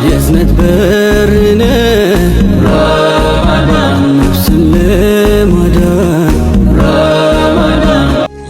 የእዝነት በር ነህ ነፍስን ለማዳን።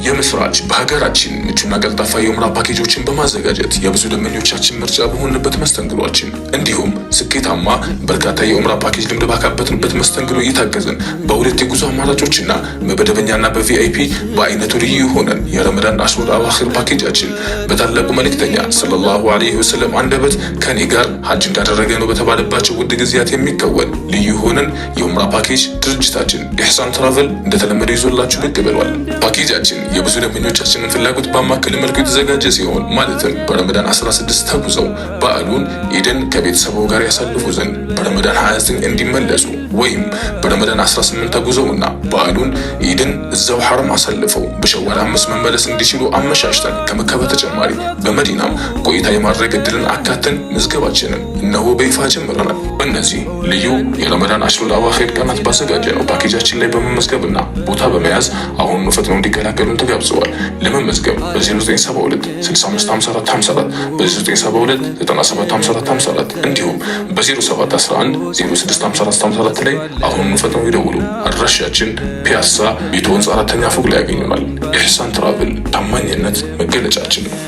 የምስራች! በሀገራችን ምቹና ቀልጣፋ የኡምራ ፓኬጆችን በማዘጋጀት የብዙ ደንበኞቻችን ምርጫ በሆንበት መስተንግዷችን እንዲሁም ስኬታማ በርካታ የኡምራ ፓኬጅ ልምድ ባካበትንበት መስተንግዶ እየታገዝን በሁለት የጉዞ አማራጮችና በመደበኛና በ VIP በአይነቱ ልዩ የሆነን የረመዳን አሽሩል አዋኺር ፓኬጃችን በታላቁ መልእክተኛ ሰለላሁ ዐለይሂ ወሰለም አንደበት ከኔ ጋር ሀጅ እንዳደረገ ነው በተባለባቸው ውድ ጊዜያት የሚከወን ልዩ የሆነን የኡምራ ፓኬጅ ድርጅታችን ኢሕሳን ትራቨል እንደተለመደው ይዞላችሁ ብቅ ብሏል። ፓኬጃችን የብዙ ደንበኞቻችንን ፍላጎት ባማከለ መልኩ የተዘጋጀ ሲሆን ማለትም በረመዳን 16 ተጉዘው በዓሉን ኢድን ከቤተሰቡ ጋር ያሳልፉ ዘንድ በረመዳን 29 እንዲመለሱ ወይም በረመዳን 18 ተጉዘውና በዓሉን ኢድን እዛው ሐረም አሳልፈው በሸዋል 5 መመለስ እንዲችሉ አመቻችተን ከመካ በተጨማሪ በመዲናም ቆይታ የማድረግ እድልን አካተን ምዝገባችንን እነሆ በይፋ ጀምረናል። በእነዚህ ልዩ የረመዳን አሽሩል አዋኺር ቀናት ባዘጋጀነው ፓኬጃችን ላይ በመመዝገብና ቦታ በመያዝ አሁኑኑ ፈጥነው እንዲቀላቀሉን ተጋብዘዋል። ለመመዝገብ በ0972 6554 54፣ በ0972 9754 54 እንዲሁም በ0711 0654 54 ላይ አሁኑኑ ፈጥነው ይደውሉ። አድራሻችን ፒያሳ ቤቶ ህንፃ አራተኛ ፎቅ ላይ ያገኙናል። ኢሕሳን ትራቭል፣ ታማኝነት መገለጫችን ነው።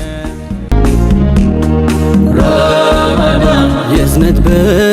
የእዝነት በር።